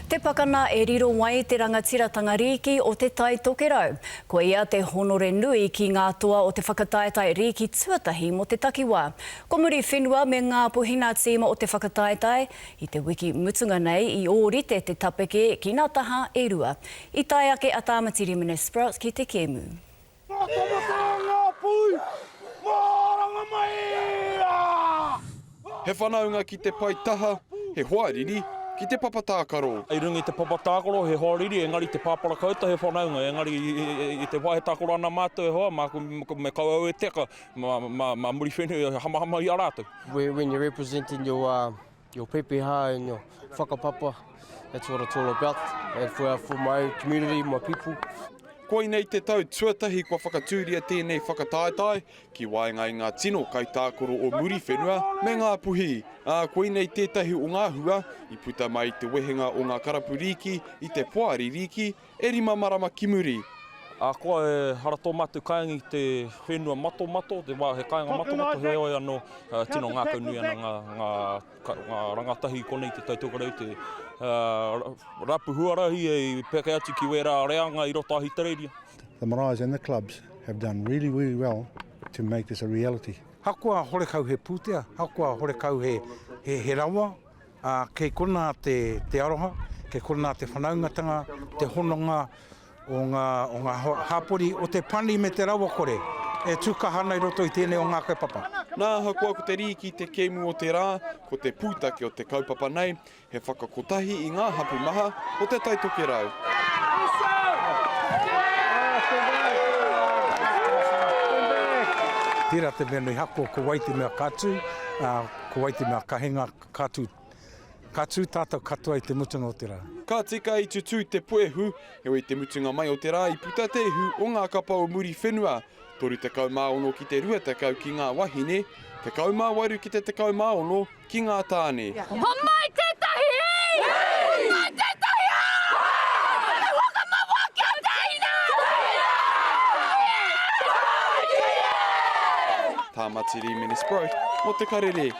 Te pakana e riro ai te rangatiratanga rīki o Te Tai Tokerau. Koia te honore nui ki ngā toa o te whakataetae rīki tuatahi mō te takiwā. Ko Muriwhenua me Ngāpuhi nā tīma o te whakataetae i te wiki mutunga nei i ōrite te tapeke ki nā taha e rua. I tae ake a Tāmati Rimene Sprout ki te kēmu. Ngā tangata o ngā pui, mārama mai ā! He whanaunga ki te pae taha, he hoariri ki te papa tākaro. I runga i te papa tākaro he hoariri, engari te pāpara kauta he whanaunga, engari i te wā e tākaro ana mātou e hoa, māku me kaua au e teka, mā Muriwhenua e hamahama i a rātou. When you're representing your your pepeha and your whakapapa, that's what it's all about, and for, for my community, my people. Koinei te tau tuatahi kua whakatūria tēnei whakataetae ki waenga i ngā tino kaitākaro o Muriwhenua me Ngāpuhi, ā, koinei tētahi o ngā hua i puta mai i te wehenga o ngā karapu rīki i te poari rīki e rima marama ki muri. Ahakoa ehara tō mātou kāinga i te whenua matomato, te wā he kāinga matomato, heoi anō, tino ngākaunui ana ngā, ngā, ngā rangatahi i konei te Tai Tokerau, te rapu huarahi e peke atu ki wērā reanga i roto Ahitereiria. The maraes and the clubs have done really, really well to make this a reality. Hakoa horekau he pūtea, hakoa horekau he, he, he rawa, Ā, kei konā te, te aroha, kei konā te whanaungatanga, te hononga o ngā, o ngā hapori, o te pani me te rawakore e tū kaha ana i roto i tēnei o ngā kaupapa. Nā, ahakoa ko te rīki te kēmu o te rā, ko te pūtake o te kaupapa nei, he whakakotahi i ngā hapū maha o Te Tai Tokerau. Tērā te mea nui, ahakoa ko wai te mea ka tū, ā, ko wai te mea ka hinga, Ka tū, ka tū tātou katoa i te mutunga o te rā. Ka tika i tutū te puehu, heoi te mutunga mai o te rā i puta te ihu o ngā kapa o Muriwhenua, 36 ki te 20 ki ngā wahine, 18 ki te 16 ki ngā tāne. Homai tētahi hī! Homai tētahi hā! Te whakamaua ki a Teina! Tāmati Rīmene Sproat mō Te Karere.